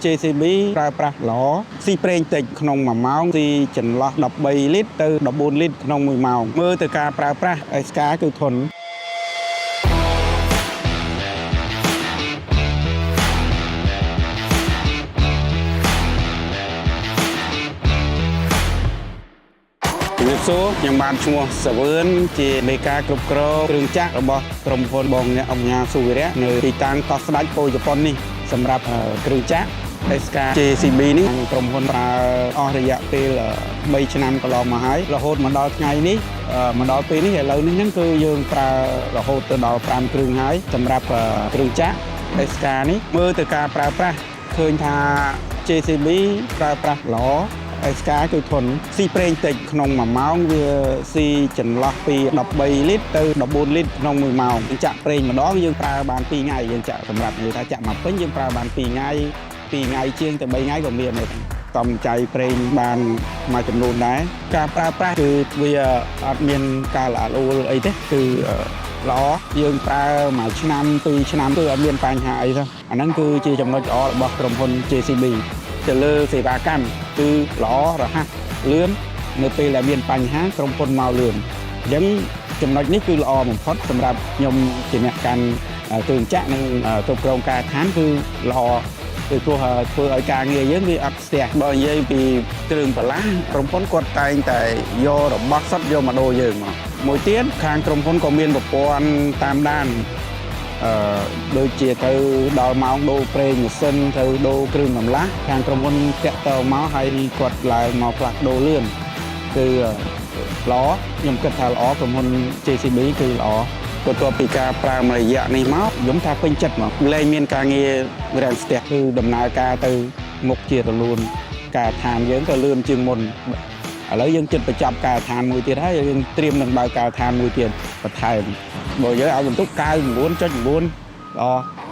JCB ប្រើប្រាស់ល្អស៊ីប្រេងតិចក្នុង1ម៉ោងស៊ីចន្លោះ13លីត្រទៅ14លីត្រក្នុង1ម៉ោងមើលទៅការប្រើប្រាស់ SK គឺធន់ ជំរាបសួរខ្ញុំបានឈ្មោះសាវឿនជាមេការគ្រប់គ្រងគ្រឿងចក្ររបស់ក្រុមហ៊ុនបងអ្នកអង្គការសុវិរៈនៅទីតាំងកោះស្ដេចពោធិ៍ជប៉ុននេះសម្រាប់គ្រឿងចក្រ SK JCB នេះខាងក្រុមហ៊ុនប្រើអស់រយៈពេល3ឆ្នាំកន្លងមកហើយរហូតមកដល់ថ្ងៃនេះមកដល់ពេលនេះឥឡូវនេះហ្នឹងគឺយើងប្រើរហូតទៅដល់5គ្រឿងហើយសម្រាប់គ្រឿងចក្រ SK នេះមើលទៅការប្រើប្រាស់ឃើញថា JCB ប្រើប្រាស់ល្អ SK គឺធន់ស៊ីប្រេងតិចក្នុង1ម៉ោងវាស៊ីចន្លោះពី13លីត្រទៅ14លីត្រក្នុង1ម៉ោងយើងចាក់ប្រេងម្ដងយើងប្រើបាន2ថ្ងៃយើងចាក់សម្រាប់និយាយថាចាក់មកពេញយើងប្រើបាន2ថ្ងៃ2ថ្ងៃជាងទៅ3ថ្ងៃក៏មានដែរតំចៃប្រេងបានមួយចំនួនដែរការប្រើប្រាស់គឺវាអត់មានការល្អអួលអីទេគឺល្អយើងប្រើមួយឆ្នាំពីរឆ្នាំគឺអត់មានបញ្ហាអីទេអាហ្នឹងគឺជាចំណុចល្អរបស់ក្រុមហ៊ុន JCB ទៅលើសេវាកម្មគឺល្អរហ័សលឿននៅពេលដែលមានបញ្ហាក្រុមហ៊ុនមកលឿនអញ្ចឹងចំណុចនេះគឺល្អបំផុតសម្រាប់ខ្ញុំជាអ្នកកាន់គ្រឿងចក្រនិងគ្រប់គ្រងការដ្ឋានគឺល្អគឺព្រោះធ្វើឲ្យការងារយើងវាអត់ស្ទះបើនិយាយពីគ្រឿងបន្លាស់ក្រុមហ៊ុនគាត់តែងតែយករបស់សុទ្ធយកមកដូរយើងមកមួយទៀតខាងក្រុមហ៊ុនក៏មានប្រព័ន្ធតាមដាន អឺដូចជាទៅដល់ម៉ោងដូរប្រេងម៉ាស៊ីនទៅដូរគ្រឿងបន្លាស់ខាងក្រុមហ៊ុនតាក់ទងមកហើយគាត់ឡើងមកផ្លាស់ប្ដូរលឿនគឺល្អខ្ញុំគិតថាល្អក្រុមហ៊ុន JCB គឺល្អបន្ទាប់ពីការប្រើមួយរយៈនេះមកខ្ញុំថាពេញចិត្តមកលែងមានការងាររាំងស្ទះគឺដំណើរការទៅមុខជារលូនការដ្ឋានយើងក៏លឿនជាងមុនឥឡូវយើងជិតបញ្ចប់ការដ្ឋានមួយទៀតហើយយើងត្រៀមនឹងបើកការដ្ឋានមួយទៀតបន្ថែមបើយើងឲ្យបន្ទុក99.9ល្អ។